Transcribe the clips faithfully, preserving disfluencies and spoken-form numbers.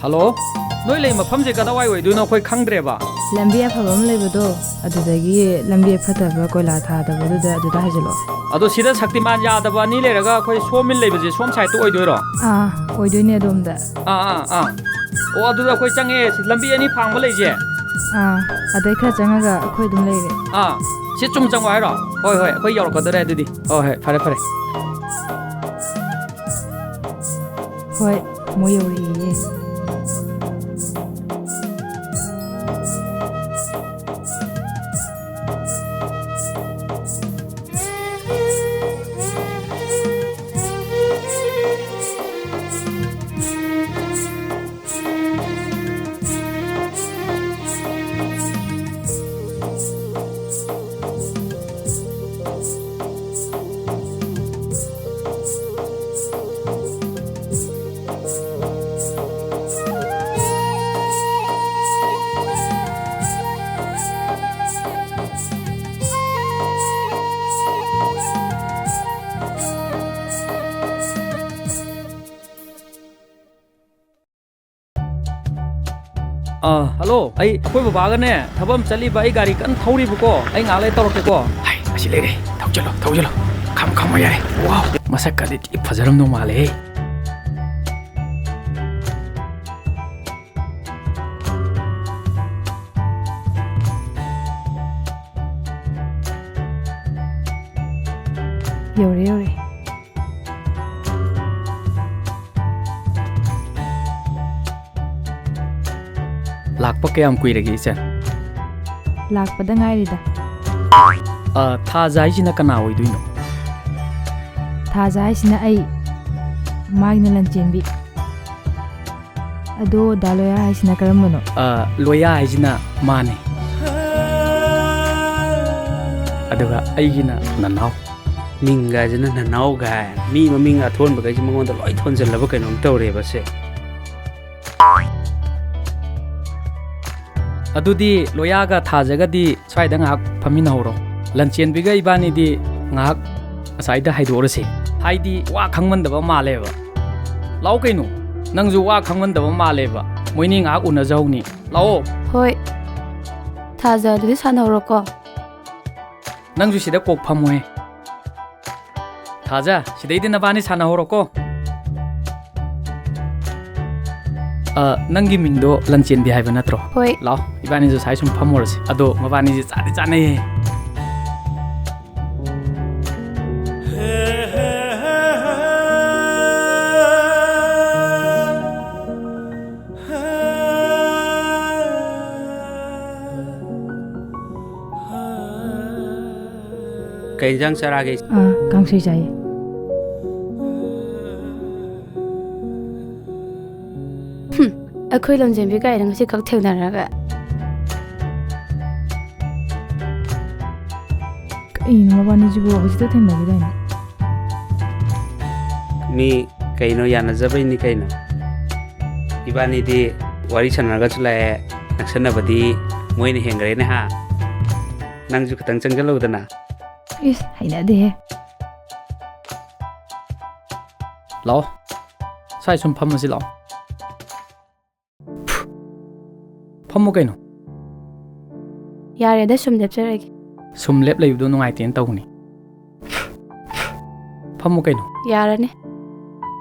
Hello? ꯅꯣꯏ ꯂꯩ ꯃꯐꯝꯁꯦ ꯀꯗꯥꯏꯋꯥꯏ ꯑꯣꯏꯗꯣꯏꯅꯣ? ꯑꯩꯈꯣꯏ ꯈꯪꯗ꯭ꯔꯦꯕ꯫ ꯂꯝꯕꯤ ꯑꯐꯕ ꯑꯃ ꯂꯩꯕꯗꯣ, ꯑꯗꯨꯗꯒꯤ ꯂꯝꯕꯤ ꯐꯠꯇꯕ, ꯀꯣꯏꯂꯥ ꯊꯥꯗꯕꯗꯨꯗ, ꯑꯗꯨꯗ ꯍꯥꯏꯖꯤꯜꯂꯛꯑꯣ꯫ ꯑꯗꯣ ꯁꯤꯗ ꯁꯛꯇꯤꯃꯥꯟ ꯌꯥꯗꯕ ꯑꯅꯤ ꯂꯩꯔꯒ ꯑꯩꯈꯣꯏ ꯁꯣ ꯃꯤꯜ ꯂꯩꯕꯁꯦ ꯁꯣꯝ ꯁꯥꯏꯠꯇ ꯑꯣꯏꯗꯣꯏꯔꯣ? ꯑꯥ, ꯑꯣꯏꯗꯣꯏꯅꯦ ꯑꯗꯣꯝꯗ꯫ ꯑꯥ, ꯑꯥ, ꯑꯥ꯫ ꯑꯣ, ꯑꯗꯨꯗ ꯑꯩꯈꯣꯏ ꯆꯪꯉꯛꯑꯦ, ꯁꯤ ꯂꯝꯕꯤ ꯑꯅꯤ ꯐꯥꯡꯕ ꯂꯩꯁꯦ꯫ ꯑꯥ, ꯑꯗꯩ ꯈꯔ ꯆꯪꯉꯒ ꯑꯩꯈꯣꯏ ꯑꯗꯨꯝ ꯂꯩꯔꯦ꯫ ꯑꯥ, ꯁꯤ ꯆꯨꯝ ꯆꯪꯉꯣ ꯍꯥꯏꯔꯣ? ꯍꯣꯏ, ꯍꯣꯏ, ꯑꯩꯈꯣꯏ ꯌꯧꯔꯛꯀꯗꯧꯔꯦ ꯑꯗꯨꯗꯤ꯫ ꯍꯣꯏ, ꯍꯣꯏ, ꯐꯔꯦ, ꯐꯔꯦ꯫ ꯍꯣꯏ, ꯃꯣꯏ ꯌꯧꯔꯛꯑꯦꯌꯦ꯫ ꯑꯥ, ꯍꯜꯂꯣ, ꯑꯩ, ꯑꯩꯈꯣꯏ ꯕꯕꯥꯒꯅꯦ ꯊꯕꯛ ꯑꯃ ꯆꯠꯂꯤꯕ, ꯑꯩ ꯒꯥꯔꯤ ꯀꯟꯅ ꯊꯧꯔꯤꯕꯀꯣ, ꯑꯩ ꯉꯥꯏꯍꯥꯛ ꯂꯩ ꯇꯧꯔꯛꯀꯦꯀꯣ꯫ ꯍꯥꯏ, ꯑꯁꯤ ꯂꯩꯔꯦ, ꯊꯧꯖꯜꯂꯣ, ꯊꯧꯖꯜꯂꯣ, ꯈꯥꯝꯃꯣ, ꯈꯥꯝꯃꯣ, ꯌꯥꯔꯦ꯫ ꯋꯥꯎ, ꯃꯁꯛꯀꯗꯤ ꯊꯤ ꯐꯖꯔꯝꯗꯧ ꯃꯥꯜꯂꯦꯍꯦ꯫ ꯌꯧꯔꯦ, ꯌꯧꯔꯦ꯫ ꯂꯥꯛꯄ ꯀꯌꯥꯝ ꯀꯨꯏꯔꯒꯦ, ꯏꯆꯟ? ꯂꯥꯛꯄꯗ ꯉꯥꯏꯔꯤꯗ꯫ ꯑ, ꯊꯥꯖ ꯍꯥꯏꯁꯤꯅ ꯀꯅꯥ ꯑꯣꯏꯗꯣꯏꯅꯣ? ꯊꯥꯖ ꯍꯥꯏꯁꯤꯅ ꯑꯩ, ꯃꯥꯒꯤꯅ ꯂꯟꯆꯦꯟꯕꯤ꯫ ꯑꯗꯣ ꯗꯥ ꯂꯣꯌꯥ ꯍꯥꯏꯁꯤꯅ ꯀꯔꯝꯕꯅꯣ? ꯑ, ꯂꯣꯌꯥ ꯍꯥꯏꯁꯤꯅ ꯃꯥꯅꯦ꯫ ꯑꯗꯨꯒ ꯑꯩꯒꯤꯅ ꯅꯅꯥꯎ꯫ ꯃꯤꯡꯒꯥꯏꯁꯤꯅ ꯅꯅꯥꯎ ꯒꯥꯏ꯫ ꯃꯤ ꯃꯃꯤꯡ ꯑꯊꯣꯟꯕꯈꯩꯁꯦ ꯃꯉꯣꯟꯗ ꯂꯣꯏ ꯊꯣꯟꯖꯜꯂꯕ ꯀꯩꯅꯣꯝ ꯇꯧꯔꯦꯕ ꯁꯦ꯫ ꯑꯗꯨꯗꯤ ꯂꯣꯌꯥꯒ ꯊꯥꯖꯒꯗꯤ ꯁ꯭ꯋꯥꯏꯗ ꯉꯥꯏꯍꯥꯛ ꯐꯝꯃꯤꯟꯅꯍꯧꯔꯣ꯫ ꯂꯟꯆꯦꯟꯕꯤꯒ ꯏꯕꯥꯅꯤꯗꯤ ꯉꯥꯏꯍꯥꯛ ꯑꯁꯥꯏꯗ ꯍꯥꯏꯗꯣꯛꯎꯔꯁꯤ꯫ ꯍꯥꯏꯗꯤ ꯋꯥ ꯈꯪꯃꯟꯗꯕ ꯃꯥꯜꯂꯦꯕ꯫ ꯂꯥꯛꯑꯣ ꯀꯩꯅꯣ꯫ ꯅꯪꯁꯨ ꯋꯥ ꯈꯪꯃꯟꯗꯕ ꯃꯥꯜꯂꯦꯕ꯫ ꯃꯣꯏꯅꯤ ꯉꯥꯏꯍꯥꯛ ꯎꯅꯖꯍꯧꯅꯤ꯫ ꯂꯥꯛꯑꯣ꯫ ꯍꯣꯏ꯫ ꯊꯥꯖ, ꯑꯗꯨꯗꯤ ꯁꯥꯟꯅꯍꯧꯔꯣꯀꯣ꯫ ꯅꯪꯁꯨ ꯁꯤꯗ ꯀꯣꯛ ꯐꯝꯃꯨꯍꯦ꯫ ꯊꯥꯖ, ꯁꯤꯗꯩꯗꯤ ꯅꯕꯥꯅꯤ ꯁꯥꯟꯅꯍꯧꯔꯣꯀꯣ꯫ ꯑ, ꯅꯪꯒꯤ ꯃꯤꯡꯗꯣ ꯂꯟꯆꯦꯟꯕꯤ ꯍꯥꯏꯕ ꯅꯠꯇ꯭ꯔꯣ? ꯍꯣꯏ꯫ ꯂꯥꯛꯑꯣ, ꯏꯕꯥꯅꯤꯁꯨ ꯁꯥꯏ ꯁꯨꯝ ꯐꯝꯃꯨꯔꯁꯤ꯫ ꯑꯗꯣ ꯃꯕꯥꯅꯤꯁꯦ ꯆꯥꯗꯤ ꯆꯥꯅꯩꯍꯦ꯫ ꯀꯩ ꯏꯟꯖꯥꯡ ꯆꯥꯔꯛꯑꯒꯦ? ꯑꯥ, ꯀꯥꯡꯁꯣꯏ ꯆꯥꯏꯌꯦ꯫ ꯍꯨꯝ, ꯑꯩꯈꯣꯏ ꯂꯝꯖꯦꯟꯕꯤ ꯀꯥꯏꯅ ꯉꯁꯤ ꯈꯛ ꯊꯦꯡꯅꯔꯒ꯫ ꯀꯩꯅꯣ ꯃꯕꯥꯅꯤꯁꯤꯕꯨ ꯍꯧꯖꯤꯛꯇ ꯊꯦꯡꯅꯈꯤꯗꯥꯏꯅꯦ? ꯃꯤ ꯀꯩꯅꯣ ꯌꯥꯅꯖꯕꯩꯅꯤ ꯀꯩꯅꯣ꯫ ꯏꯕꯥꯅꯤꯗꯤ ꯋꯥꯔꯤ ꯁꯥꯟꯅꯔꯒꯁꯨ ꯂꯥꯛꯑꯦ, ꯅꯛꯁꯟꯅꯕꯗꯤ ꯃꯣꯏꯅ ꯍꯦꯟꯈ꯭ꯔꯦꯅꯦ ꯍꯥ꯫ ꯅꯪꯁꯨ ꯈꯤꯇꯪ ꯆꯪꯁꯤꯜꯂꯧꯗꯅ꯫ ꯏꯁ, ꯍꯩꯅꯗꯦꯍꯦ꯫ ꯂꯥꯛꯑꯣ, ꯁ꯭ꯋꯥꯏ ꯁꯨꯝ ꯐꯝꯃꯁꯤ ꯂꯥꯛꯑꯣ꯫ ꯐꯝꯃꯣ ꯀꯩꯅꯣ꯫ ꯌꯥꯔꯦꯗ, ꯁꯨꯝ ꯂꯦꯞꯆꯔꯒꯦ꯫ ꯁꯨꯝ ꯂꯦꯞ ꯂꯩꯕꯗꯣ ꯅꯨꯡꯉꯥꯏꯇꯦꯅ ꯇꯧꯕꯅꯤ꯫ ꯐꯝꯃꯣ ꯀꯩꯅꯣ꯫ ꯌꯥꯔꯅꯤ꯫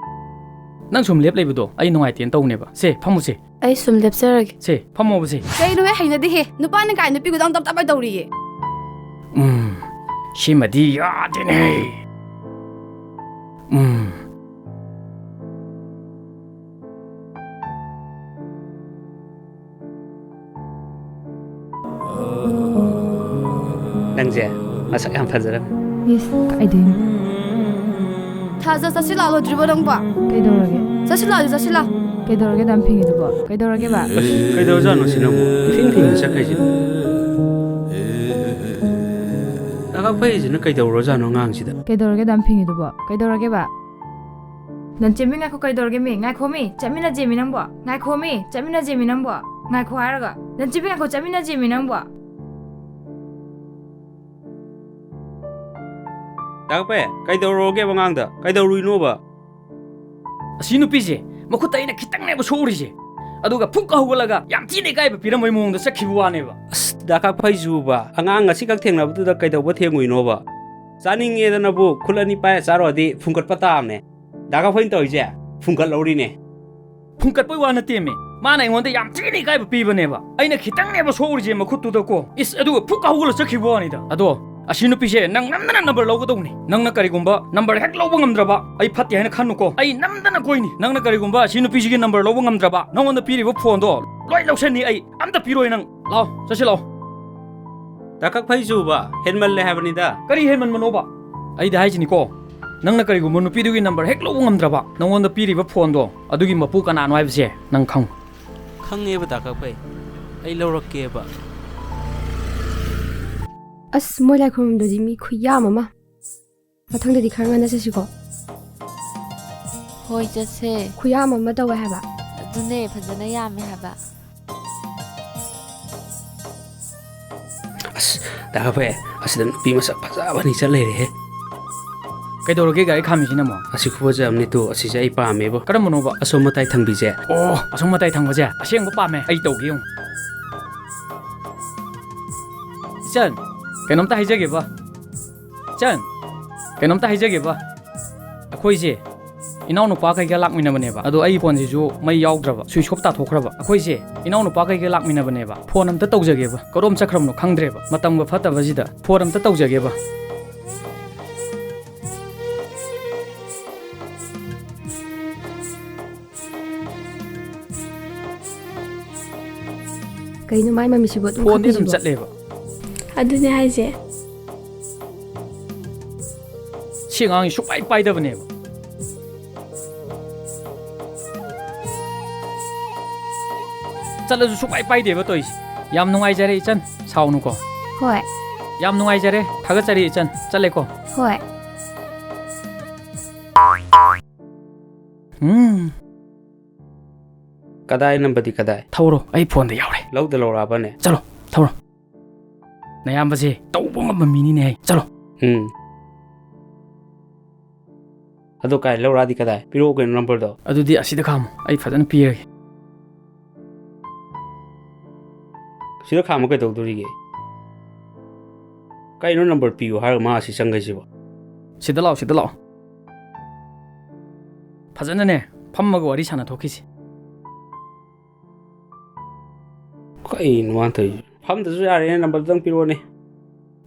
ꯅꯪ ꯁꯨꯝ ꯂꯦꯞ ꯂꯩꯕꯗꯣ ꯑꯩ ꯅꯨꯡꯉꯥꯏꯇꯦꯅ ꯇꯧꯕꯅꯦꯕ꯫ ꯁꯦ, ꯐꯝꯃꯨꯁꯦ꯫ ꯑꯩ ꯁꯨꯝ ꯂꯦꯞꯆꯔꯒꯦ꯫ ꯁꯦ, ꯐꯝꯃꯣꯕꯁꯦ꯫ ꯀꯩꯅꯣꯍꯦ, ꯍꯩꯅꯗꯦꯍꯦ꯫ ꯅꯨꯄꯥꯅ ꯀꯥꯏ ꯅꯨꯄꯤꯒ ꯑꯗꯨꯝ ꯇꯞ ꯇꯞ ꯇꯧꯔꯤꯌꯦ꯫ ꯎꯝ, ꯁꯤꯃꯗꯤ ꯌꯥꯗꯦꯅꯦ꯫ ꯎꯝ꯫ ꯅꯪꯁꯦ ꯃꯁꯛ ꯌꯥꯝ ꯐꯖꯔꯝꯃꯤ꯫ ꯏꯁ, ꯀꯥꯏꯗꯩꯅꯣ? ꯊꯥꯖ, ꯆꯠꯁꯤꯜꯂꯛꯂꯣꯏꯗ꯭ꯔꯤꯕꯣ ꯅꯪꯕꯣ? ꯀꯩꯗꯧꯔꯒꯦ? ꯆꯠꯁꯤꯜꯂꯛꯂꯣ, ꯆꯠꯁꯤꯜꯂꯣ꯫ ꯀꯩꯗꯧꯔꯒꯦ ꯑꯗꯥꯝ ꯐꯤꯡꯉꯤꯗꯨꯕꯣ? ꯀꯩꯗꯧꯔꯒꯦꯕ? ꯑꯁ, ꯀꯩꯗꯧꯔꯖꯥꯠꯅꯣ ꯁꯤꯅ ꯑꯃꯨꯛ? ꯏꯐꯤꯡ ꯐꯤꯡꯅ ꯆꯠꯈ꯭ꯔꯤꯁꯤꯅ꯫ ꯇꯥꯀꯛꯐꯩꯁꯤꯅ ꯀꯩꯗꯧꯔꯖꯥꯠꯅꯣ ꯑꯉꯥꯡꯁꯤꯗ? ꯀꯩꯗꯧꯔꯒꯦ ꯑꯗꯥꯝ ꯐꯤꯡꯉꯤꯗꯨꯕꯣ? ꯀꯩꯗꯧꯔꯒꯦꯕ? ꯂꯟꯆꯦꯟꯕꯤ, ꯉꯥꯏꯈꯣ, ꯀꯩꯗꯧꯔꯒꯦ ꯃꯤ? ꯉꯥꯏꯈꯣ ꯃꯤ, ꯆꯠꯃꯤꯟꯅꯁꯦ ꯃꯤ ꯅꯪꯕꯣ꯫ ꯉꯥꯏꯈꯣ ꯃꯤ, ꯆꯠꯃꯤꯟꯅꯁꯦ ꯃꯤ ꯅꯪꯕꯣ꯫ ꯉꯥꯏꯈꯣ ꯍꯥꯏꯔꯒ꯫ ꯂꯟꯆꯦꯟꯕꯤ, ꯉꯥꯏꯈꯣ, ꯆꯠꯃꯤꯟꯅꯁꯦ ꯃꯤ ꯅꯪꯕꯣ꯫ ꯇꯥꯛꯄꯦ, ꯀꯩꯗꯧꯔꯒꯦꯕ ꯑꯉꯥꯡꯗ? ꯀꯩꯗꯧꯔꯨꯏꯅꯣꯕ? ꯑꯁꯤ ꯅꯨꯄꯤꯁꯦ ꯃꯈꯨꯠꯇ ꯑꯩꯅ ꯈꯤꯇꯪꯅꯦꯕ ꯁꯣꯛꯎꯔꯤꯁꯦ꯫ ꯑꯗꯨꯒ ꯐꯨꯛ ꯍꯧꯒꯠꯂꯒ ꯌꯥꯝ ꯊꯤꯅ ꯏꯀꯥꯏꯕ ꯄꯤꯔꯝꯕꯩ ꯃꯑꯣꯡꯗ ꯆꯠꯈꯤꯕ ꯋꯥꯅꯦꯕ꯫ ꯑꯁ, ꯗꯥ ꯀꯥꯛꯐꯩꯖꯨꯕ, ꯑꯉꯥꯡ ꯉꯁꯤꯈꯛ ꯊꯦꯡꯅꯕꯗꯨꯗ ꯀꯩꯗꯧꯕ ꯊꯦꯡꯉꯨꯏꯅꯣꯕ? ꯆꯥꯅꯤꯡꯉꯦꯗꯅꯕꯨ ꯈꯨꯠ ꯑꯅꯤ ꯄꯥꯏꯔ ꯆꯥꯔꯣꯗꯤ ꯐꯨꯡꯒꯠꯄ ꯇꯥꯕꯅꯦ꯫ ꯗꯥ ꯀꯥꯛꯐꯩꯅ ꯇꯧꯔꯤꯁꯦ ꯐꯨꯡꯒꯠꯍꯧꯔꯤꯅꯦ꯫ ꯐꯨꯡꯒꯠꯄꯩ ꯋꯥ ꯅꯠꯇꯦꯃꯦ, ꯃꯥꯅ ꯑꯩꯉꯣꯟꯗ ꯌꯥꯝ ꯊꯤꯅ ꯏꯀꯥꯏꯕ ꯄꯤꯕꯅꯦꯕ꯫ ꯑꯩꯅ ꯈꯤꯇꯪꯅꯦꯕ ꯁꯣꯛꯎꯔꯤꯁꯦ ꯃꯈꯨꯠꯇꯨꯗꯀꯣ꯫ ꯏꯁ, ꯑꯗꯨꯒ ꯐꯨꯛ ꯍꯧꯒꯠꯂ ꯆꯠꯈꯤꯕ ꯋꯥꯅꯤꯗ꯫ ꯑꯗꯣ ꯑꯁꯤ ꯅꯨꯄꯤꯁꯦ ꯅꯪ ꯅꯝꯗꯅ ꯅꯝꯕꯔ ꯂꯧꯒꯗꯧꯅꯤ꯫ ꯅꯪꯅ ꯀꯔꯤꯒꯨꯝꯕ ꯅꯝꯕꯔ ꯍꯦꯛ ꯂꯧꯕ ꯉꯝꯗ꯭ꯔꯕ, ꯑꯩ ꯐꯠꯇꯦ ꯍꯥꯏꯅ ꯈꯟꯅꯨꯀꯣ꯫ ꯑꯩ ꯅꯝꯗꯅ ꯀꯣꯏꯅꯤ꯫ ꯅꯪꯅ ꯀꯔꯤꯒꯨꯝꯕ ꯑꯁꯤ ꯅꯨꯄꯤꯁꯤꯒꯤ ꯅꯝꯕꯔ ꯂꯧꯕ ꯉꯝꯗ꯭ꯔꯕ, ꯅꯉꯣꯟꯗ ꯄꯤꯔꯤꯕ ꯐꯣꯟꯗꯣ ꯂꯣꯏ ꯂꯧꯁꯟꯅꯤ ꯑꯩ꯫ ꯑꯝꯇ ꯄꯤꯔꯣꯏ ꯅꯪ꯫ ꯂꯥꯛꯑꯣ, ꯆꯠꯁꯤ ꯂꯥꯛꯑꯣ꯫ ꯗꯥ ꯀꯛꯐꯩꯖꯨꯕ, ꯍꯦꯟꯃꯜꯂꯦ ꯍꯥꯏꯕꯅꯤꯗ꯫ ꯀꯔꯤ ꯍꯦꯟꯃꯟꯕꯅꯣꯕ? ꯑꯩꯗꯤ ꯍꯥꯏꯁꯤꯅꯤꯀꯣ, ꯅꯪꯅ ꯀꯔꯤꯒꯨꯝꯕ ꯅꯨꯄꯤꯗꯨꯒꯤ ꯅꯝꯕꯔ ꯍꯦꯛ ꯂꯧꯕ ꯉꯝꯗ꯭ꯔꯕ, ꯅꯉꯣꯟꯗ ꯄꯤꯔꯤꯕ ꯐꯣꯟꯗꯣ ꯑꯗꯨꯒꯤ ꯃꯄꯨ ꯀꯅꯥꯅꯣ ꯍꯥꯏꯕꯁꯦ ꯅꯪ ꯈꯪꯉꯨ꯫ ꯈꯪꯉꯦꯕ ꯗꯥ ꯀꯛꯐꯩ, ꯑꯩ ꯂꯧꯔꯛꯀꯦꯕ꯫ ꯑꯁ, ꯃꯣꯏ ꯂꯥꯏ ꯈꯨꯔꯨꯝꯕꯗꯗꯤ ꯃꯤ ꯈꯨꯌꯥꯝ ꯑꯃ꯫ ꯃꯊꯪꯗꯗꯤ ꯈꯔ ꯉꯟꯅ ꯆꯠꯁꯤꯀꯣ꯫ ꯍꯣꯏ, ꯆꯠꯁꯦ꯫ ꯈꯨꯌꯥꯝ ꯑꯃ ꯇꯧꯋꯦ ꯍꯥꯏꯕ꯫ ꯑꯗꯨꯅꯦ, ꯐꯖꯅ ꯌꯥꯝꯃꯦ ꯍꯥꯏꯕ꯫ ꯑꯁ, ꯗꯥ ꯀꯛꯐꯩ, ꯑꯁꯤꯗ ꯅꯨꯄꯤ ꯃꯁꯛ ꯐꯖꯕ ꯑꯅꯤ ꯆꯠ ꯂꯩꯔꯦꯍꯦ꯫ ꯀꯩꯗꯧꯔꯒꯦ ꯒꯥꯔꯤ ꯈꯥꯝꯃꯤꯁꯤꯅ ꯑꯃꯨꯛ? ꯑꯁꯤ ꯈꯨꯐꯖꯕꯅꯤ ꯇꯨ, ꯑꯁꯤꯁꯦ ꯑꯩ ꯄꯥꯝꯃꯦꯕ꯫ ꯀꯔꯝꯕꯅꯣꯕ? ꯑꯁꯣꯝ ꯃꯇꯥꯏ ꯊꯪꯕꯤꯁꯦ꯫ ꯑꯣ, ꯑꯁꯣꯝ ꯃꯇꯥꯏ ꯊꯪꯕꯁꯦ ꯑꯁꯦꯡꯕ ꯄꯥꯝꯃꯦ꯫ ꯑꯩ ꯇꯧꯒꯦ ꯌꯦꯡꯉꯨ꯫ ꯏꯆꯟ, ꯀꯩꯅꯣꯝꯇ ꯍꯥꯏꯖꯒꯦꯕ꯫ ꯏꯆꯟ, ꯀꯩꯅꯣꯝꯇ ꯍꯥꯏꯖꯒꯦꯕ꯫ ꯑꯩꯈꯣꯏꯁꯦ ꯏꯅꯥꯎꯅꯨꯄꯥꯈꯩꯒ ꯂꯥꯛꯃꯤꯟꯅꯕꯅꯦꯕ꯫ ꯑꯗꯣ ꯑꯩ ꯐꯣꯟꯁꯤꯁꯨ ꯃꯩ ꯌꯥꯎꯗ꯭ꯔꯕ, ꯁ꯭ꯋꯤꯆ ꯑꯣꯐ ꯇꯥꯊꯣꯛꯈ꯭ꯔꯕ꯫ ꯑꯩꯈꯣꯏꯁꯦ ꯏꯅꯥꯎꯅꯨꯄꯥꯈꯩꯒ ꯂꯥꯛꯃꯤꯟꯅꯕꯅꯦꯕ꯫ ꯐꯣꯟ ꯑꯝꯇ ꯇꯧꯖꯒꯦꯕ꯫ ꯀꯔꯣꯝ ꯆꯠꯈ꯭ꯔꯕꯅꯣ ꯈꯪꯗ꯭ꯔꯦꯕ꯫ ꯃꯇꯝꯒ ꯐꯠꯇꯕꯁꯤꯗ ꯐꯣꯟ ꯑꯝꯇ ꯇꯧꯖꯒꯦꯕ꯫ ꯀꯩꯅꯣ ꯃꯥꯏ ꯃꯃꯤꯁꯤꯕꯨ ꯑꯗꯨꯝ ꯐꯣꯟꯗꯤ ꯑꯗꯨꯝ ꯈꯞꯄꯤꯁꯤꯕꯣ? ꯆꯠꯂꯦꯕ꯫ ꯑꯗꯨꯅꯦ ꯍꯥꯏꯁꯦ꯫ ꯁꯤ ꯑꯉꯥꯡꯁꯤ ꯁꯨꯡꯄꯥꯏ ꯄꯥꯏꯗꯕꯅꯦꯕ꯫ ꯆꯠꯂꯁꯨ ꯁꯨꯡꯄꯥꯏ ꯄꯥꯏꯗꯦꯕ ꯇꯧꯔꯤꯁꯦ꯫ ꯌꯥꯝ ꯅꯨꯡꯉꯥꯏꯖꯔꯦ ꯏꯆꯟ, ꯁꯥꯎꯅꯨꯀꯣ꯫ ꯍꯣꯏ꯫ ꯌꯥꯝ ꯅꯨꯡꯉꯥꯏꯖꯔꯦ, ꯊꯥꯒꯠꯆꯔꯤ ꯏꯆꯟ, ꯆꯠꯂꯦꯀꯣ꯫ ꯍꯣꯏ꯫ ꯎꯝ꯫ ꯀꯗꯥꯏ ꯅꯝꯕꯗꯤ ꯀꯗꯥꯏ? ꯊꯧꯔꯣ, ꯑꯩ ꯐꯣꯟꯗ ꯌꯥꯎꯔꯦ꯫ ꯂꯧꯗ ꯂꯧꯔꯛꯑꯕꯅꯦ? ꯆꯠꯂꯣ, ꯊꯧꯔꯣ꯫ ꯅꯌꯥꯝꯕꯁꯦ ꯇꯧꯕ ꯉꯝꯕ ꯃꯤꯅꯤꯅꯦ꯫ ꯆꯠꯂꯣ꯫ ꯎꯝ꯫ ꯑꯗꯣ ꯀꯥꯏ ꯂꯧꯔꯛꯑꯗꯤ ꯀꯗꯥꯏ? ꯄꯤꯔꯛꯑꯣ ꯀꯩꯅꯣ ꯅꯝꯕꯔꯗꯣ꯫ ꯑꯗꯨꯗꯤ ꯑꯁꯤꯗ ꯈꯥꯝꯃꯣ, ꯑꯩ ꯐꯖꯅ ꯄꯤꯔꯒꯦ꯫ ꯁꯤꯗ ꯈꯥꯝꯃ ꯀꯩꯗꯧꯗꯣꯔꯤꯒꯦ? ꯀꯩꯅꯣ ꯅꯝꯕꯔ ꯄꯤꯌꯨ ꯍꯥꯏꯔꯒ ꯃꯥ ꯑꯁꯤ ꯆꯪꯒꯩꯁꯤꯕꯣ? ꯁꯤꯗ ꯂꯥꯛꯑꯣ, ꯁꯤꯗ ꯂꯥꯛꯑꯣ꯫ ꯐꯖꯅꯅꯦ, ꯐꯝꯃꯒ ꯋꯥꯔꯤ ꯁꯥꯟꯅꯊꯣꯛꯈꯤꯁꯤ꯫ ꯀꯩꯅꯣ ꯃꯥꯅ ꯇꯧꯔꯤꯁꯦ? ꯐꯝꯗ꯭ꯔꯁꯨ ꯌꯥꯔꯦꯅꯦ, ꯅꯝꯕꯔꯗꯨꯗꯪ ꯄꯤꯔꯛꯑꯣꯅꯦ꯫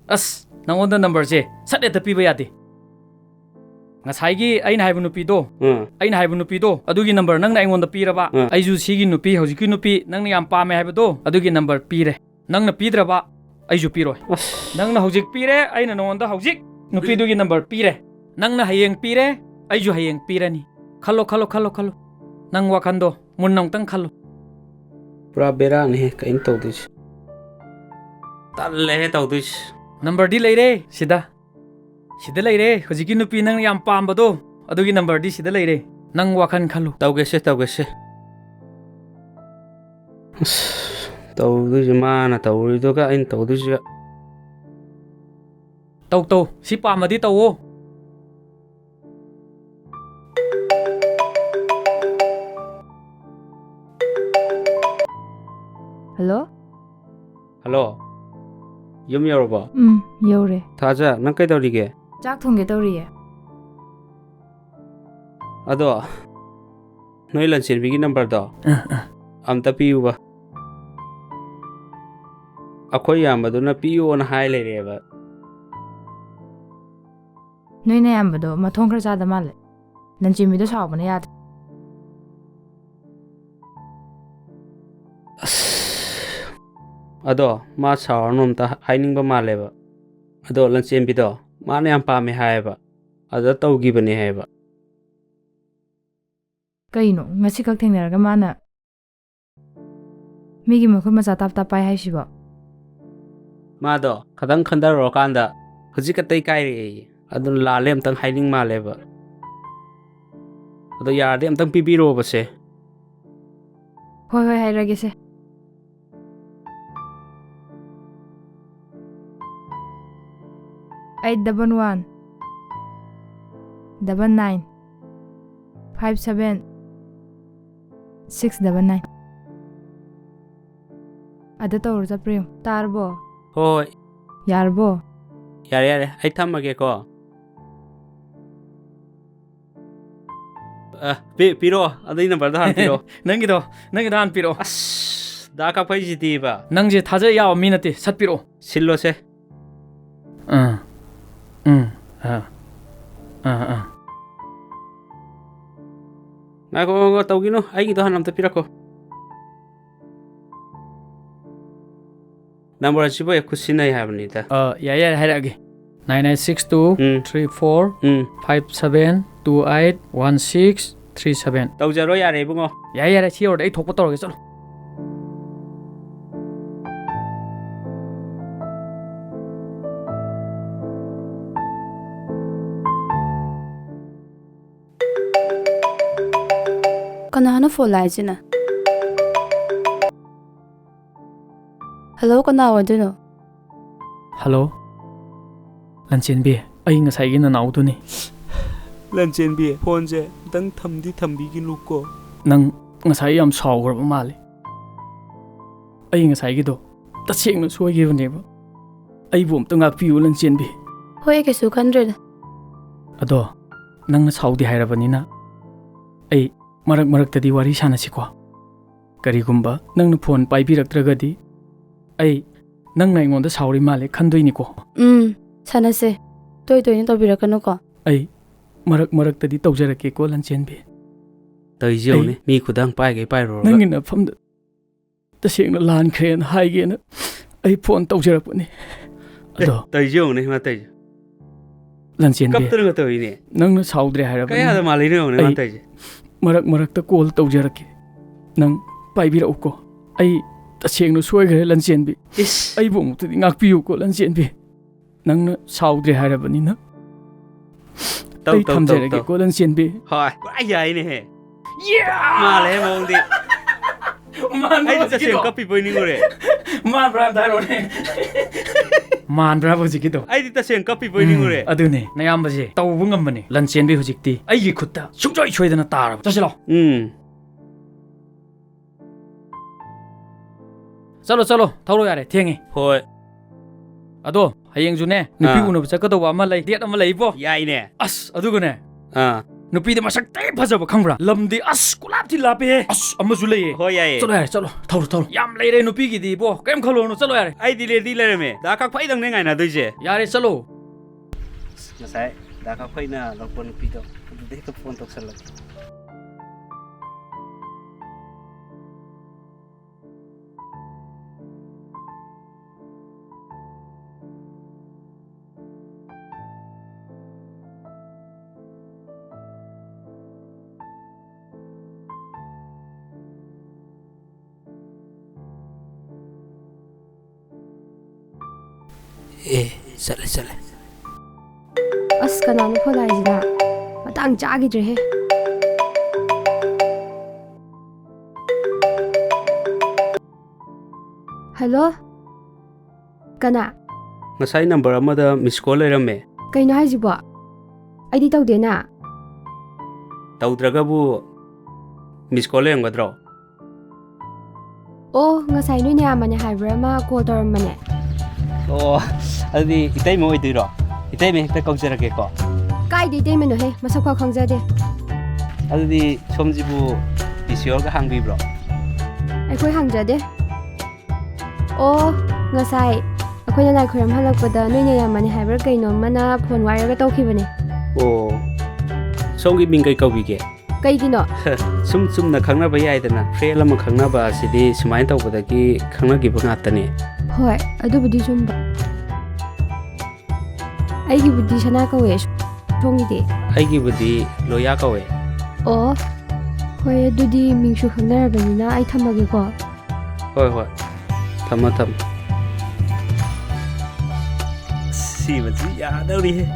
ꯑꯁ, ꯅꯪꯉꯣꯟꯗ ꯅꯝꯕꯔꯁꯦ ꯁꯠ ꯍꯦꯛꯇ ꯄꯤꯕ ꯌꯥꯗꯦ꯫ ꯉꯁꯥꯏꯒꯤ ꯑꯩꯅ ꯍꯥꯏꯕ ꯅꯨꯄꯤꯗꯣ, ꯎꯝ꯫ ꯑꯩꯅ ꯍꯥꯏꯕ ꯅꯨꯄꯤꯗꯣ, ꯑꯗꯨꯒꯤ ꯅꯝꯕꯔ ꯅꯪꯅ ꯑꯩꯉꯣꯟꯗ ꯄꯤꯔꯕ, ꯎꯝ꯫ ꯑꯩꯁꯨ ꯁꯤꯒꯤ ꯅꯨꯄꯤ, ꯍꯧꯖꯤꯛꯀꯤ ꯅꯨꯄꯤ ꯅꯪꯅ ꯌꯥꯝ ꯄꯥꯝꯃꯦ ꯍꯥꯏꯕꯗꯣ, ꯑꯗꯨꯒꯤ ꯅꯝꯕꯔ ꯄꯤꯔꯦ꯫ ꯅꯪꯅ ꯄꯤꯗ꯭ꯔꯕ, ꯑꯩꯁꯨ ꯄꯤꯔꯣꯏ꯫ ꯑꯁ꯫ ꯅꯪꯅ ꯍꯧꯖꯤꯛ ꯄꯤꯔꯦ, ꯑꯩꯅ ꯅꯉꯣꯟꯗ ꯍꯧꯖꯤꯛ ꯅꯨꯄꯤꯗꯨꯒꯤ ꯅꯝꯕꯔ ꯄꯤꯔꯦ꯫ ꯅꯪꯅ ꯍꯌꯦꯡ ꯄꯤꯔꯦ, ꯑꯩꯁꯨ ꯍꯌꯦꯡ ꯄꯤꯔꯅꯤ꯫ ꯈꯜꯂꯣ, ꯈꯜꯂꯣ, ꯈꯜꯂꯣ, ꯈꯜꯂꯣ꯫ ꯅꯪ ꯋꯥꯈꯟꯗꯣ ꯃꯨꯟꯅ ꯑꯃꯨꯛꯇꯪ ꯈꯜꯂꯨ꯫ ꯄꯨꯔꯥ ꯕꯦꯔꯥꯅꯤꯍꯦ, ꯀꯩꯅꯣ ꯇꯧꯗꯣꯏꯁꯦ? ꯇꯜꯂꯦꯍꯦ ꯇꯧꯗꯣꯏꯁꯦ꯫ ꯅꯝꯕꯔꯗꯤ ꯂꯩꯔꯦ ꯁꯤꯗ꯫ ꯁꯤꯗ ꯂꯩꯔꯦ, ꯍꯧꯖꯤꯛꯀꯤ ꯅꯨꯄꯤ ꯅꯪꯅ ꯌꯥꯝ ꯄꯥꯝꯕꯗꯣ, ꯑꯗꯨꯒꯤ ꯅꯝꯕꯔꯗꯤ ꯁꯤꯗ ꯂꯩꯔꯦ꯫ ꯅꯪ ꯋꯥꯈꯜ ꯈꯜꯂꯨ꯫ ꯇꯧꯒꯦꯁꯦ, ꯇꯧꯒꯦꯁꯦ꯫ ꯑꯁ, ꯇꯧꯗꯣꯏꯁꯦ ꯃꯥꯅ ꯇꯧꯔꯤꯗꯨꯒ ꯑꯩꯅ ꯇꯧꯗꯣꯏꯁꯤꯒ꯫ ꯇꯧ, ꯇꯧ, ꯁꯤ ꯄꯥꯝꯃꯗꯤ ꯇꯧꯋꯣ꯫ ꯍꯜꯂꯣ? ꯍꯜꯂꯣ, ꯌꯨꯝ ꯌꯧꯔꯕꯣ? ꯎꯝ, ꯌꯧꯔꯦ꯫ ꯊꯥꯖ, ꯅꯪ ꯀꯩꯗꯧꯔꯤꯒꯦ? ꯆꯥꯛ ꯊꯣꯡꯒꯦ ꯇꯧꯔꯤꯌꯦ꯫ ꯑꯗꯣ, ꯅꯣꯏ ꯂꯟꯆꯦꯟꯕꯤꯒꯤ ꯅꯝꯕꯔꯗꯣ ꯑ, ꯑ꯫ ꯑꯝꯇ ꯄꯤꯌꯨꯕ꯫ ꯑꯩꯈꯣꯏ ꯏꯌꯥꯝꯕꯗꯨꯅ ꯄꯤꯌꯣꯅ ꯍꯥꯏ ꯂꯩꯔꯦꯕ꯫ ꯅꯣꯏ ꯅꯌꯥꯝꯕꯗꯣ ꯃꯊꯣꯡ ꯈꯔ ꯆꯥꯗ ꯃꯥꯜꯂꯦ꯫ ꯂꯟꯆꯦꯟꯕꯤꯗꯣ ꯁꯥꯎꯕꯅ ꯌꯥꯗ꯭ꯔꯦ꯫ ꯑꯁ, ꯑꯗꯣ ꯃꯥ ꯁꯥꯎꯔꯅꯨ, ꯑꯝꯇ ꯍꯥꯏꯅꯤꯡꯕ ꯃꯥꯜꯂꯦꯕ꯫ ꯑꯗꯣ ꯂꯟꯆꯦꯟꯕꯤꯗꯣ ꯃꯥꯅ ꯌꯥꯝ ꯄꯥꯝꯃꯦ ꯍꯥꯏꯌꯦꯕ, ꯑꯗꯨꯗ ꯇꯧꯈꯤꯕꯅꯦ ꯍꯥꯏꯌꯦꯕ꯫ ꯀꯩꯅꯣ, ꯉꯁꯤꯈꯛ ꯊꯦꯡꯅꯔꯒ ꯃꯥꯅ ꯃꯤꯒꯤ ꯃꯈꯨꯠ ꯃꯆꯥ ꯇꯥꯞ ꯇꯥꯞ ꯄꯥꯏ ꯍꯥꯏꯁꯤꯕꯣ? ꯃꯥꯗꯣ ꯈꯇꯪ ꯈꯟꯊꯔꯨꯔꯀꯥꯟꯗ ꯍꯧꯖꯤꯛ ꯈꯛꯇ ꯏꯀꯥꯏꯔꯛꯑꯦꯌꯦ꯫ ꯑꯗꯨꯅ ꯂꯥꯜꯂꯦ ꯑꯝꯇꯪ ꯍꯥꯏꯅꯤꯡ ꯃꯥꯜꯂꯦꯕ꯫ ꯑꯗꯣ ꯌꯥꯔꯗꯤ ꯑꯝꯇꯪ ꯄꯤꯕꯤꯔꯣꯕꯁꯦ꯫ ꯍꯣꯏ, ꯍꯣꯏ, ꯍꯥꯏꯔꯒꯦꯁꯦ꯫ Eight double one. double nine five seven six double nine꯫ ꯑꯗ ꯇꯧꯔꯣ, ꯆꯠꯄ꯭ꯔꯥ ꯌꯦꯡꯉꯨ꯫ ꯇꯥꯔꯕꯣ? ꯍꯣꯏ꯫ ꯌꯥꯔꯕꯣ? ꯌꯥꯔꯦ, ꯌꯥꯔꯦ꯫ ꯑꯩ ꯊꯝꯃꯒꯦꯀꯣ꯫ ꯑ, ꯄꯤ-, ꯄꯤꯔꯛꯑꯣ꯫ ꯑꯗꯨꯒꯤ ꯅꯝꯕꯔꯗꯣ ꯍꯥꯟꯅ ꯄꯤꯔꯛꯑꯣ꯫ ꯅꯪꯒꯤꯗꯣ, ꯅꯪꯒꯤꯗꯣ ꯍꯥꯟꯅ ꯄꯤꯔꯛꯑꯣ꯫ ꯑꯁ, ꯗꯥ ꯀꯥꯛꯐꯩꯁꯤꯗꯤꯕ꯫ ꯅꯪꯁꯦ ꯊꯥꯖ ꯌꯥꯕ ꯃꯤ ꯅꯠꯇꯦ꯫ ꯁꯠ ꯄꯤꯔꯛꯑꯣ꯫ ꯁꯤꯜꯂꯣꯁꯦ꯫ ꯑꯥ꯫ ꯎꯝ꯫ ꯑꯥ꯫ ꯑꯥ, ꯑꯥ꯫ ꯉꯥꯏꯈꯣ, ꯉꯥꯏꯈꯣ, ꯇꯧꯒꯤꯅꯨ꯫ ꯑꯩꯒꯤꯗꯣ ꯍꯥꯟꯅ ꯑꯝꯇ ꯄꯤꯔꯛꯈꯣ꯫ ꯅꯝꯕꯔ ꯑꯁꯤꯕꯨ ꯍꯦꯛ ꯈꯨꯠ ꯁꯤꯟꯅꯩ ꯍꯥꯏꯕꯅꯤꯗ꯫ ꯑ, ꯌꯥꯏ, ꯌꯥꯏ, ꯍꯥꯏꯔꯛꯑꯒꯦ꯫ ꯎꯝ꯫ Nine nine six two three four five seven two eight one six three seven꯫ ꯇꯧꯖꯔꯣ, ꯌꯥꯔꯦ, ꯏꯕꯨꯡꯉꯣ꯫ ꯌꯥꯏ, ꯌꯥꯔꯦ, ꯁꯤ ꯌꯧꯔꯗꯤ ꯑꯩ ꯊꯣꯛꯄ ꯇꯧꯔꯒꯦ, ꯆꯠꯂꯣ꯫ ꯀꯅꯥꯅꯣ ꯐꯣꯟ ꯂꯥꯛꯏꯁꯤꯅ? ꯍꯜꯂꯣ, ꯀꯅꯥ ꯑꯣꯏꯗꯣꯏꯅꯣ? ꯍꯜꯂꯣ, ꯂꯟꯆꯦꯟꯕꯤ, ꯑꯩ ꯉꯁꯥꯏꯒꯤ ꯅꯅꯥꯎꯗꯨꯅꯤ꯫ ꯂꯟꯆꯦꯟꯕꯤ, ꯐꯣꯟꯁꯦ ꯑꯝꯇꯪ ꯊꯝꯗꯤ ꯊꯝꯕꯤꯒꯤꯅꯨꯀꯣ꯫ ꯅꯪ ꯉꯁꯥꯏ ꯌꯥꯝ ꯁꯥꯎꯈ꯭ꯔꯕ ꯃꯥꯜꯂꯦ꯫ ꯑꯩ ꯉꯁꯥꯏꯒꯤꯗꯣ ꯇꯁꯦꯡꯅ ꯁꯣꯏꯈꯤꯕꯅꯦꯕ꯫ ꯑꯩꯕꯨ ꯑꯝꯇ ꯉꯥꯛꯄꯤꯌꯨ, ꯂꯟꯆꯦꯟꯕꯤ꯫ ꯍꯣꯏ, ꯑꯩ ꯀꯩꯁꯨ ꯈꯟꯗ꯭ꯔꯦꯗ꯫ ꯑꯗꯣ, ꯅꯪꯅ ꯁꯥꯎꯗꯦ ꯍꯥꯏꯔꯕꯅꯤꯅ, ꯑꯩ ꯃꯔꯛ ꯃꯔꯛꯇꯗꯤ ꯋꯥꯔꯤ ꯁꯥꯟꯅꯁꯤꯀꯣ꯫ ꯀꯔꯤꯒꯨꯝꯕ ꯅꯪꯅ ꯐꯣꯟ ꯄꯥꯏꯕꯤꯔꯛꯇ꯭ꯔꯒꯗꯤ, ꯑꯩ, ꯅꯪꯅ ꯑꯩꯉꯣꯟꯗ ꯁꯥꯎꯔꯤ ꯃꯥꯜꯂꯦ ꯈꯟꯗꯣꯏꯅꯤꯀꯣ꯫ ꯎꯝ, ꯁꯥꯟꯅꯁꯦ꯫ ꯇꯣꯏ ꯇꯣꯏꯅ ꯇꯧꯕꯤꯔꯛꯀꯅꯨꯀꯣ꯫ ꯑꯩ ꯃꯔꯛ ꯃꯔꯛꯇꯗꯤ ꯇꯧꯖꯔꯛꯀꯦꯀꯣ, ꯂꯟꯆꯦꯟꯕꯤ꯫ ꯇꯧꯔꯤꯁꯤ ꯌꯦꯡꯉꯨꯅꯦ, ꯑꯩ ꯃꯤ ꯈꯨꯗꯥꯡ ꯄꯥꯏꯒꯩ ꯄꯥꯏꯔꯨꯔꯒ꯫ ꯅꯪꯒꯤ ꯅꯐꯝꯗ ꯇꯁꯦꯡꯅ ꯂꯥꯟꯈ꯭ꯔꯦꯅ ꯍꯥꯏꯒꯦꯅ ꯑꯩ ꯐꯣꯟ ꯇꯧꯖꯔꯛꯄꯅꯤ꯫ ꯑꯦ, ꯑꯗꯣ, ꯇꯧꯔꯤꯁꯤ ꯌꯦꯡꯉꯨꯅꯦ, ꯃꯥ ꯇꯧꯔꯤꯁꯦ꯫ ꯂꯟꯆꯦꯟꯕꯤ, ꯀꯞꯇꯅꯒ ꯇꯧꯔꯤꯅꯦ꯫ ꯅꯪꯅ ꯁꯥꯎꯗ꯭ꯔꯦ ꯍꯥꯏꯔꯕꯅꯤꯅ ꯀꯌꯥꯗ ꯃꯥꯜꯂꯤꯅꯣ ꯌꯦꯡꯉꯨꯅꯦ, ꯃꯥ ꯑꯩ ꯇꯧꯔꯤꯁꯦ꯫ ꯃꯔꯛ ꯃꯔꯛꯇ ꯀꯣꯜ ꯇꯧꯖꯔꯛꯀꯦ꯫ ꯅꯪ ꯄꯥꯏꯕꯤꯔꯛꯎꯀꯣ꯫ ꯑꯩ ꯇꯁꯦꯡꯅ ꯁꯣꯏꯈ꯭ꯔꯦ, ꯂꯟꯆꯦꯟꯕꯤ꯫ ꯏꯁ꯫ ꯑꯩꯕꯨ ꯑꯃꯨꯛꯇꯗꯤ ꯉꯥꯛꯄꯤꯌꯨꯀꯣ, ꯂꯟꯆꯦꯟꯕꯤ꯫ ꯅꯪꯅ ꯁꯥꯎꯗ꯭ꯔꯦ ꯍꯥꯏꯔꯕꯅꯤꯅ꯫ ꯇꯧ, ꯑꯩ ꯇꯧ, ꯇꯧ, ꯊꯝꯖꯔꯒꯦꯀꯣ, ꯇꯧ꯫ ꯂꯟꯆꯦꯟꯕꯤ꯫ ꯍꯣꯏ, ꯄꯨꯔꯥ ꯌꯥꯏꯅꯦꯍꯦ꯫ ꯌꯥ! ꯃꯥꯜꯂꯦꯍꯦ ꯃꯑꯣꯡꯗꯤ꯫ ꯃꯥꯟꯕ꯭ꯔꯣ ꯑꯩꯗꯤ ꯇꯁꯦꯡꯅ ꯍꯧꯖꯤꯛꯀꯤꯗꯣ? ꯀꯞꯄꯤꯕꯣꯏ ꯅꯤꯡꯉꯨꯔꯦ꯫ ꯃꯥꯟꯕ꯭ꯔꯥ ꯑꯝꯇ ꯍꯥꯏꯔꯛꯑꯣꯅꯦ꯫ ꯃꯥꯟꯕ꯭ꯔꯥꯕ ꯍꯧꯖꯤꯛꯀꯤꯗꯣ? ꯑꯩꯗꯤ ꯇꯁꯦꯡ ꯀꯞꯄꯤꯕꯣꯏ ꯎꯝ, ꯅꯤꯡꯉꯨꯔꯦ꯫ ꯑꯗꯨꯅꯦ, ꯅꯌꯥꯝꯕꯁꯦ ꯇꯧꯕ ꯉꯝꯕꯅꯤ꯫ ꯂꯟ ꯆꯦꯟꯕꯤ ꯍꯧꯖꯤꯛꯇꯤ ꯑꯩꯒꯤ ꯈꯨꯠꯇ ꯁꯨꯡꯁꯣꯏ ꯁꯣꯏꯗꯅ ꯇꯥꯔꯕ꯫ ꯆꯠꯁꯤ ꯂꯥꯛꯑꯣ꯫ ꯎꯝ꯫ ꯆꯠꯂꯣ, ꯆꯠꯂꯣ, ꯊꯧꯔꯣ ꯌꯥꯔꯦ, ꯊꯦꯡꯉꯦ꯫ ꯍꯣꯏ꯫ ꯑꯗꯣ ꯍꯌꯦꯡꯁꯨꯅꯦ, ꯅꯨꯄꯤ ꯑꯥ꯫ ꯎꯅꯕ ꯆꯠꯀꯗꯧꯕ ꯑꯃ ꯂꯩ, date ꯑꯃ ꯂꯩꯕꯣ꯫ ꯌꯥꯏꯅꯦ꯫ ꯑꯁ, ꯑꯗꯨꯒꯅꯦ, ꯑꯥ꯫ ꯅꯨꯄꯤꯗꯤ ꯃꯁꯛ ꯊꯤ ꯐꯖꯕ ꯈꯪꯕ꯭ꯔꯥ? ꯂꯝꯗꯤ ꯑꯁ ꯀꯨꯂꯥꯞ ꯊꯤ ꯂꯥꯞꯄꯦꯍꯦ꯫ ꯑꯁ, ꯑꯃꯁꯨ ꯂꯩꯌꯦ꯫ ꯍꯣꯏ, ꯌꯥꯏꯌꯦ꯫ ꯆꯠꯂꯣ ꯌꯥꯔꯦ, ꯆꯠꯂꯣ, ꯊꯧꯔꯣ, ꯊꯧꯔꯣ꯫ ꯌꯥꯝ ꯂꯩꯔꯦ ꯅꯨꯄꯤꯒꯤꯗꯤ ꯏꯕꯣ, ꯀꯩꯝ ꯈꯜꯂꯨꯔꯅꯨ, ꯆꯠꯂꯣ ꯌꯥꯔꯦ꯫ ꯑꯩꯗꯤ ready ꯂꯩꯔꯝꯃꯦ꯫ ꯗꯥ ꯀꯥꯛꯐꯩꯗꯪꯅꯦ ꯉꯥꯏꯅꯗꯣꯏꯁꯦ꯫ ꯌꯥꯔꯦ, ꯆꯠꯂꯣ꯫ ꯑꯁ, ꯉꯁꯥꯏ ꯗꯥ ꯀꯥꯛꯐꯩꯅ ꯂꯧꯕ ꯅꯨꯄꯤꯗꯣ, ꯑꯗꯨꯗ ꯍꯦꯛꯇ phone ꯇꯧꯁꯜꯂꯒꯦ꯫ ꯑꯦ, ꯆꯠꯂꯦ, ꯆꯠꯂꯦ꯫ ꯑꯁ, ꯀꯅꯥꯅꯣ phone ꯂꯥꯛꯏꯁꯤꯅ? ꯃꯇꯥꯡ ꯆꯥꯈꯤꯗ꯭ꯔꯦꯍꯦ꯫ Hello? ꯀꯅꯥ? ꯉꯁꯥꯏ number ꯑꯃꯗ miss call ꯂꯩꯔꯝꯃꯦ꯫ ꯀꯩꯅꯣ ꯍꯥꯏꯁꯤꯕꯣ? ꯑꯩꯗꯤ ꯇꯧꯗꯦꯅ꯫ ꯇꯧꯗ꯭ꯔꯒꯕꯨ miss call ꯂꯩꯔꯝꯒꯗ꯭ꯔꯣ? ꯑꯣ, ꯉꯁꯥꯏ ꯅꯣꯏ ꯅꯌꯥꯝꯕꯅꯦ ꯍꯥꯏꯕ꯭ꯔꯥ ꯑꯃ call ꯇꯧꯔꯝꯕꯅꯦ꯫ ꯑꯣ, ꯑꯗꯨꯗꯤ ꯏꯇꯩꯃ ꯑꯣꯏꯗꯣꯏꯔꯣ? ꯏꯇꯩꯃ ꯍꯦꯛꯇ ꯀꯧꯖꯔꯒꯦꯀꯣ꯫ ꯀꯥꯏꯗ ꯏꯇꯩꯃꯅꯣꯍꯦ? ꯃꯁꯛ ꯐꯥꯎ ꯈꯪꯖꯗꯦ꯫ ꯑꯗꯨꯗꯤ ꯁꯣꯝꯁꯤꯕꯨ ꯄꯤ ꯁꯤ ꯑꯣꯜꯒ ꯍꯥꯡꯕꯤꯕ꯭ꯔꯣ? ꯑꯩꯈꯣꯏ ꯍꯥꯡꯖꯗꯦ꯫ ꯑꯣ, ꯉꯁꯥꯏ ꯑꯩꯈꯣꯏꯅ ꯂꯥꯏ ꯈꯣꯏꯔꯝ ꯍꯜꯂꯛꯄꯗ ꯅꯣꯏ ꯅꯌꯥꯝꯕꯅꯦ ꯍꯥꯏꯕ꯭ꯔꯥ ꯀꯩꯅꯣ ꯑꯃꯅ phone ꯋꯥꯏꯔꯒ ꯇꯧꯈꯤꯕꯅꯦ꯫ ꯑꯣ, ꯁꯣꯝꯒꯤ ꯃꯤꯡ ꯀꯩ ꯀꯧꯕꯤꯒꯦ? ꯀꯩꯒꯤꯅꯣ? ꯁꯨꯝ ꯆꯨꯝꯅ ꯈꯪꯅꯕ ꯌꯥꯏꯗꯅ, friend ꯑꯃ ꯈꯪꯅꯕ ꯑꯁꯤꯗꯤ ꯁꯨꯃꯥꯏꯅ ꯇꯧꯕꯗꯒꯤ ꯈꯪꯅꯈꯤꯕ ꯉꯥꯛꯇꯅꯦ꯫ ꯍꯣꯏ, ꯑꯗꯨꯕꯨꯗꯤ ꯆꯨꯝꯕ꯫ ꯑꯩꯒꯤꯕꯨꯗꯤ ꯁꯅꯥ ꯀꯧꯋꯦ, ꯁꯣꯝꯒꯤꯗꯤ? ꯑꯩꯒꯤꯕꯨꯗꯤ ꯂꯣꯌꯥ ꯀꯧꯋꯦ꯫ ꯑꯣ, ꯍꯣꯏ, ꯑꯗꯨꯗꯤ ꯃꯤꯡꯁꯨ ꯈꯪꯅꯔꯕꯅꯤꯅ ꯑꯩ ꯊꯝꯃꯒꯦꯀꯣ꯫ ꯍꯣꯏ, ꯍꯣꯏ, ꯊꯝꯃꯣ, ꯊꯝꯃꯣ꯫ ꯁꯤꯃꯗꯤ ꯌꯥꯗꯧꯔꯤꯍꯦ꯫